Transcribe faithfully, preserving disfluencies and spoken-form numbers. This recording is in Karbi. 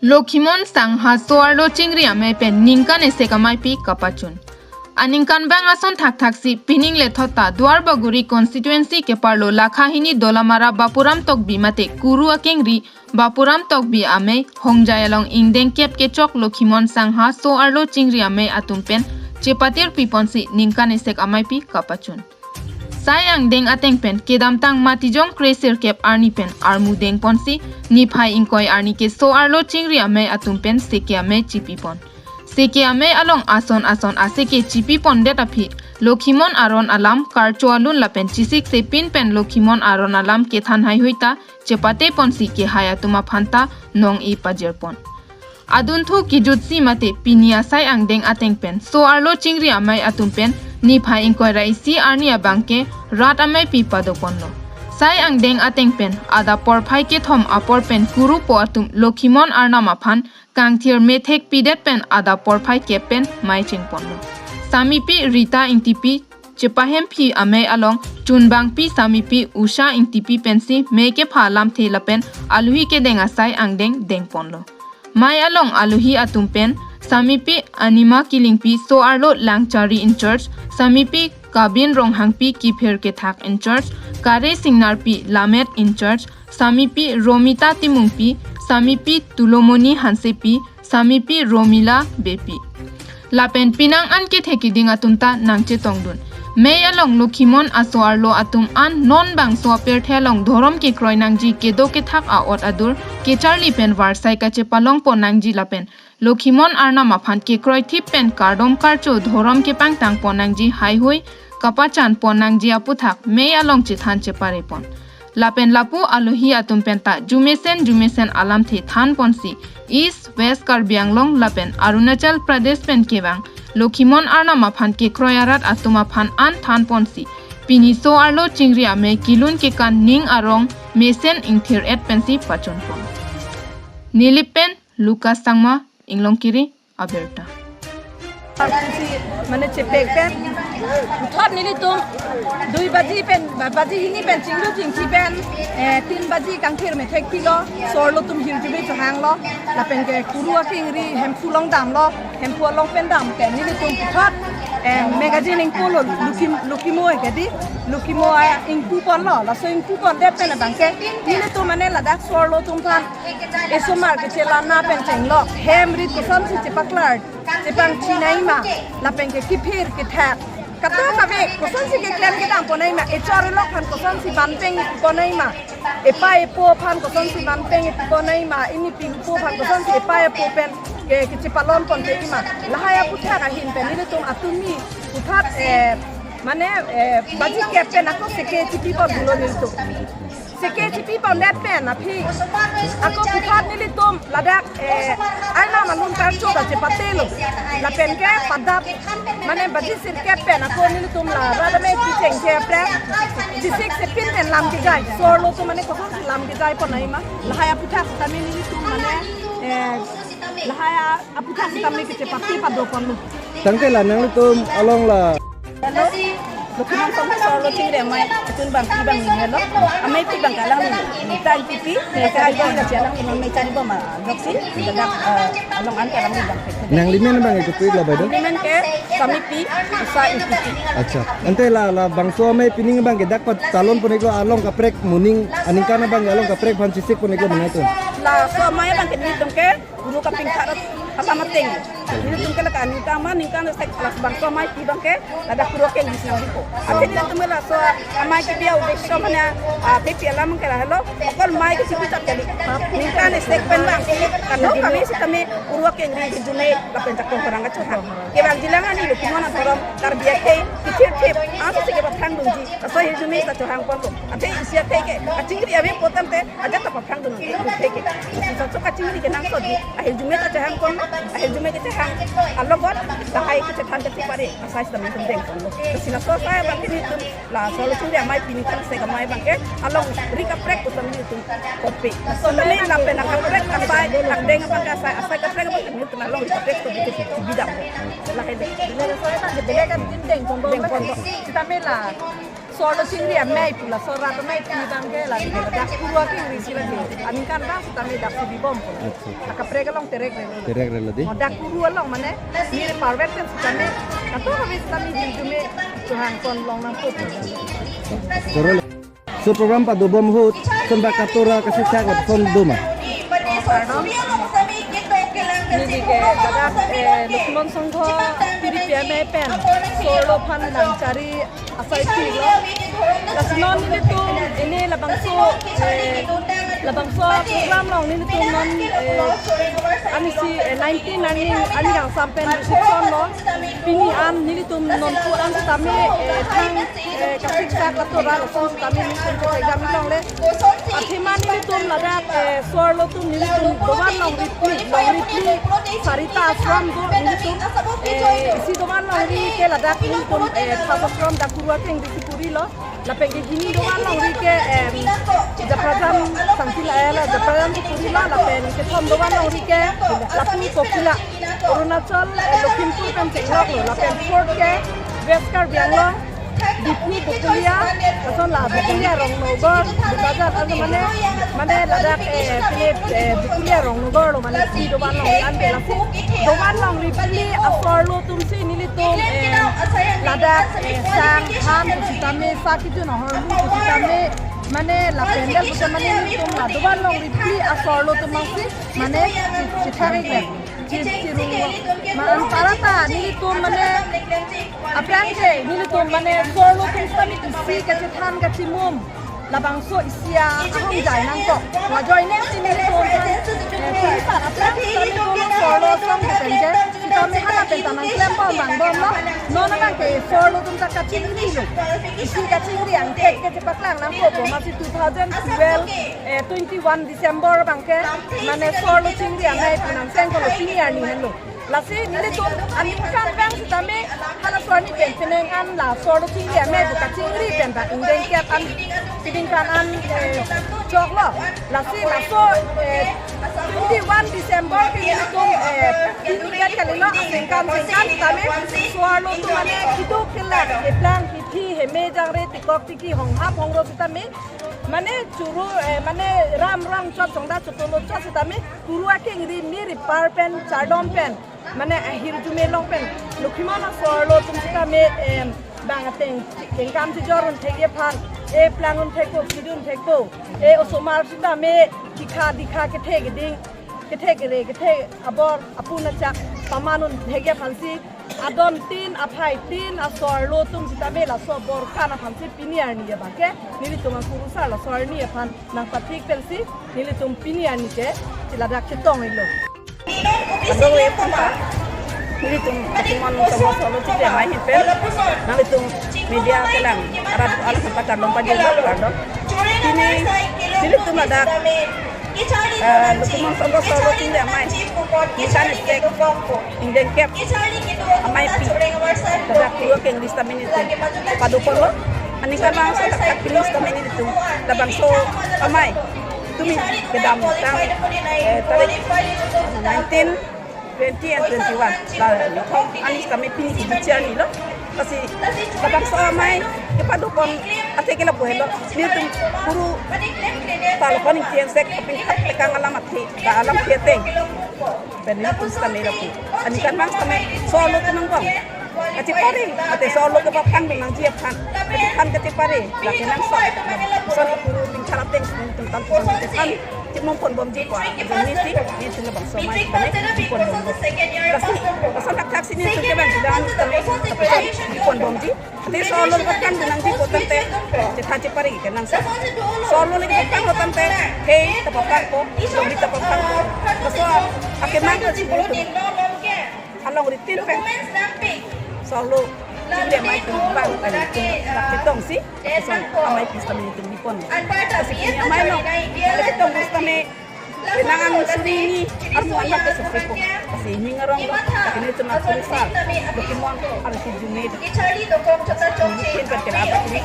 Lokhimon Sangha so-arlo chingri amei pen ningkan esek ameipi kapachun. Aningkanbang ason thakthaksi pining lethot ta Duarbagori constituency keparlo Lakhahini Dolamara Bapuram Tokbi mate Kuru akengri Bapuram Tokbi amei hongjai along ingdeng kep kechok Lokhimon Sangha so-arlo chingri amei atum pen chepatir piponsi ningkan esek ameipi kapachun. Sai angdeng ateng pen kedamtang Matijong kre sirkep arni pen armu dengponsi niphai ingkoi arni ke so-arlo chingri amei atum pen seke amei chipipon. Seke amei along ason ason aseke chipipondet aphi Lokhimon aron alam karcho alun lapen chisik sepin pen Lokhimon aron alam kethan haihui ta chepateponsi kehai atum aphan ta nong-e pajirpon. Adunthu kejutsi mate pini asai angdeng ateng pen so-arlo chingri amei atum pen niphai ingkoi ra isi arni abangke rat ameipi padoponlo. Sai angdeng ateng pen adap porphai kethom apor pen Kurupo atum Lokhimon arnam aphan kangthir methek pidet pen adap porphai kep pen mei chengponlo. Samipi Rita Ingtipi chepahemphi amei along chunbangpi samipi Usha Ingtipi pensi mei kepha lamthe lapen aluhi kedeng asai angdeng dengponlo. Mei along aluhi atum pen samipi Anima Kilingpi so-arlo Langchari in charge, samipi Kabin Ronghangpi kiphir kethak in charge, Kare Singnarpi Lamet in charge, samipi Romita Timungpi, samipi Tulomoni Hansepi, samipi Romila Beypi. Lapen pinang an kethe keding atum ta nangchetongdun. Mei along Lokhimon aso-arlo atum an non bangso apirthe along dhorom kekroi nangji kedo kethak a'ot adur kecharli pen varsai kachepalongpon nangji lapen Lokhimon arnam aphan kekroi thip pen kardom karcho dhorom kepangtangpon nangji haihui kapachanpon nangji aputhak mei along chethan cheparepon. Lapen lapu aluhi atum penta jumesen jumesen alamthe thanponsi East, West Karbi Anglong lapen Arunachal Pradesh pen kevang Lokhimon arnam aphan kekroi arat atum aphan an thanponsi pini so-arlo chingri amei kelun kekan ning arong mesen ingthir-et pensi pachunpon. Nilip pen Lucas Sangma, Inglongkiri, abirta. Mane chepek pen, puthot nelitum dui baji pen, ba-, baji hini pen chinglu chingthi pen, eh, tin baji kangthir methek pilo, so-arlo atum hirjume chohanglo, lapen ke Kuru akengri Hemphu along damlo, Hemphu along pen dam ke nelitum puthot, eh, magazine ingpulo, Lokhim-, Lokhimo ke di, Lokhimo a ingpuponlo, laso ingpupondet pen abangke nelitum mane ladak so-arlo atum aphan esomar kechelana pen chenglok, hem rit kosonsi chepaklar, chepangchinaima, lapen ke kiphir kethak, kadokave kosonsi keklem kedamponaima, echor elok aphan kosonsi banpeng ponaima, epa epo aphan kosonsi banpeng ponaima, inipi ipo aphan kosonsi epa epo pen ke, kechepalonpon keima. Lahai aputhak ahin pen nelitum atumi puthot, eh, mane, eh, baji kep pen ako seke chipipon dolo nelitum. Seke chipipondet pen aphi ako puthot nelitum ladak, eh, arnam alun karcho ta chepatelo. Lapen ke padap mane baji sirkep pen ako nelitum la rat ameipi chengche aprek chisik sepin pen lam kejai. So-arlo atum mane kosonsi lam kejaiponaima. Lahai aputhak tame nelitum mane, eh, lahai aputhak tame kechepate padoponlo. Tangte la nanglitum along la. Hello. Lokhimon Sangha so-arlo chingri amei, chunbangpi abang ni helo. Ameipi abang ke alangli Rita Ingtipi, Rita Ingtipi la chelang ni amei chari bom adoksi, ladak, eh, along an ke alangli abang ke. Nanglimen abang ke pui la bai do? Nanglimen ke samipi Usha Ingtipi. Acha. Ante la, la bangso amei pining abang ke dak patalonpon-iklo along kaprek moning aningkan abang ke along kaprek aphan chisikpon-iklo mane atum. Laso amei abang ke nelitum ke Kuru kapingthak alam ateng. Nelitum ke la kaningkan ma ningkan sek kelas bangso ameipi abang ke ladak Kuru akengri si nangbipo. Athe nelitum ke laso amei kebi a-uddesho mane, ah, kebi alam ke lahelo. Okol mei ke chipi chot kali. Ningkan esek pen abang. Kadokave sitame Kuru akengri hirjume lapen jakong kerang kachohang. Kevangjilang ani Lokhimon adhorom Karbi akhei kithip thip. Ansi si kepaphrang dunji. Laso hirjume ta chohangponpo. Athe isi athe ke kachingri ave putangte ajat ta paphrang dun nangke, athe ke. Laso kachingri kenangsot di, ahirjume ta chohangpon, ahirjume kechehang alogot, lahai kechethan kachepare asai sitame nelitum dengponlo. Lasi laso asai abang ke nelitum la so-arlo chingri amei pini thangsek amei abang ke along ri kaprek pusitame nelitum kopi. Laso tame lapen akaprek asai angdeng abang ke asai, asai kaprek abang ke nelitum along ri kaprek to bidam. Lahai le. Bile laso abang ke bile kan nelitum dengponlo. Dengponlo. Sitame la Sorlo chingri amei pu la, sorlo amei pu abang ke la, dak Kuru akengri si lake. Aningkanvang sitame dak si bibom pu. Acha. Akaprek along terek relo. Terek relo dei. Oh, dak Kuru along mane, mir parvet kan sitame, kato kami sitame hirjume chohang kon longnangpo. Sorlo. So program padobom ahut, lason bak katora kachechak lapuson doma. Neli ke ladak, eh, Lokhimon Sangha P D P amei pen sorlo aphan nangchari asai pilo. Lasi non nelitum ini labangso, eh, labangso program along nelitum non, eh, arnisi, eh, nineteen arni, arni kangsam pen reception lo. Pini an nelitum nonpu an sitame, eh, thang, eh, kachechak katora lason sitame nelitum kachechak longle. Athema nelitum ladak, eh, sorlo atum nelitum dovan longri phli, longri phli sarita ashram do nelitum, eh, isi dovan longri ke ladak nelitum, eh, phas ashram dak Kuru akengri si purilo. Lapen kehini dovan longri ke, em, Japrajam Sangti la, eh, la Japrajam si purilo, lapen kethom dovan longri ke lapu Kokila, Arunachal, eh, Lakhimpur pen chengloklo, lapen fourth ke West Karbi Anglong, Diphu, Bokolia, lason la Bokolia Rongnogar, Bokajan, ajo mane, mane ladak, eh, pine, eh, Bokolia Rongnogar lo mane isi dovan longri an ke lasi. Dovan longri phli asorlo atum si nelitum, eh, ladak, eh, sang, than, sitame, sa kejun ahormu, sitame, mane la pandal, sitame nelitum la dovan longri phli asorlo atum si, mane, chithak ikle. Chi-, chirung lo. Ma anparta nelitum mane aphrang ke nelitum mane sorlo atum sitame isi kachethan kachimum labangso isi ahongjai nangkok. Lajoine si nelitum, eh, kurusar aphrang sitame dolo sorlo song ke pen ke. Sitame hala pen ta nangklembom vangbomlo. Non abang ke sorlo atum ta kachingrilo. Isi kachingri angthek ke chepaklang nangkok, amatsi two thousand twelve, eh, twenty-one December abang ke, mane sorlo chingri amei pu nangchengkoklo, pini arni henlo. Lasi nelitum aningkanvang sitame hala sorni pen penang an la sorlo chingri amei pu kachingri pen ta ingdeng kep an, keding kan an, eh, choklo. Lasi laso, eh, twenty-one December ke nelitum, eh, pini vet kalilo, aningkan aningkan sitame sorlo atum mane keduk kelak, keplang, kethi, heme jangre, tikok tiki, honghap hongro sitame, mane churu, eh, mane ram rang chot, chongda chotolo chot sitame, Kuru akengri mir ipar pen, chardom pen, mane ahirjume along pen, Lokhimon asorlo atum sitame, em, bang ateng, kengkam chijor un thekji aphan, eplang un thekpo, kidun thekpo, e osomar sitame, kikha dikha kethe keding, kethe kere, kethe abor, apun achak, paman un thekji aphan si, adon tin, aphai tin, asorlo atum sitame laso abor kan aphan si pini arni abang ke, nelitum akurusar laso arni aphan nangpathik pensi, nelitum pini arni ke, si ladak chetong iklo. Ado ephan ta, nelitum Lokhimon Sangha sorlo chingri amei ahin pen, nanglitum media kelang, arat alat sempat kardom pajirlo, kardom. Pini, nelitum ladak, eh, Lokhimon Sangha sorlo chingri amei, nisan isek ingdeng kep ameipi, ladak Kuru akengri sitame nelitum padoponlo. Aningkanvang so tak pini sitame nelitum labangso amei tumi kedam tang, eh, tarik nineteen, twenty and twenty-one. La, nithong arni sitame pini kebichar nilo. Lasi labangso amei kepadopon athe ke lapu helo. Nelitum Kuru ta lapu ingti-en sek, pingkat tekang alam athe, ta alam athe ateng. Pen nelitum sitame lapu. Aningkanvang sitame sorlo atum angbong kachepare, ate sorlo kepapangdun nangji aphan. Kachethan kachepare, la kenangsot. Lason Kuru pingthar ateng, nelitum tan puson kachethan chimum ponbomji pu ajoine si, nelitum labangso amei sitame ponbomlo. Lasi, lason thakthak si nelitum kevang kedam sitame, lapuson ponbomji. Ate sorlo kepapangdun nangji pu tangte, chethan chepare kenangsot. Sorlo kepapanglo tangte, hei, kepapangpo, longri kepapangpo. Laso akemang ke chibulu tu. Alongri tin pen sorlo chingri amei tum bang, eh, tum, eh, chetong si, lapuson ameipi sitame nelitum bipon. Lasi pini amei along, chetong sitame, kenangan suri ni, armu anak ke sopri po. Lasi ning arong lo, lasi nelitum akurusar Lokhimon, arsi jume. Tin pen kena apa ini?